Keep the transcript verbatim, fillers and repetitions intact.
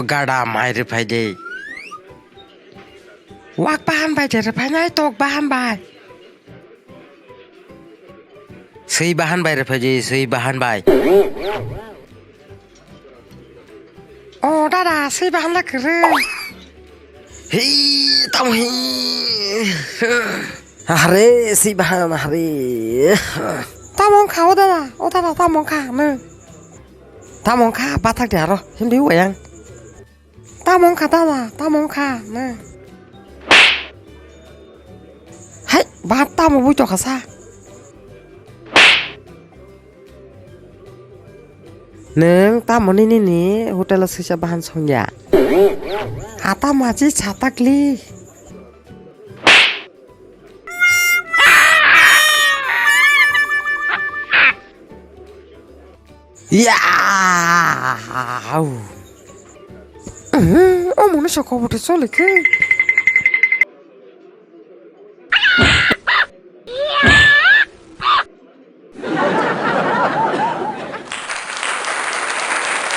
Gada mai rwphai de. Wak bahan bai je rwphainai tok bahan bai. Swi bahan bai rwphai de, swi bahan bai. O dada, swi bahan la kwrwi. Hi, tamo hi. Hare, swi bahan, hare. Tamo wngkha, o dada, o dada, tamo wngkha, nw. Tamo wngkha, bathak de aro, himdi wayang. Tamo wngkha, dada, tamo wngkha, nw. Hai, ba tamo bui tokha sa. Nwng tamoni nini hotel o swisa bahan songya? Hata machi satakli. Ya! Omo no soko bote chole khe.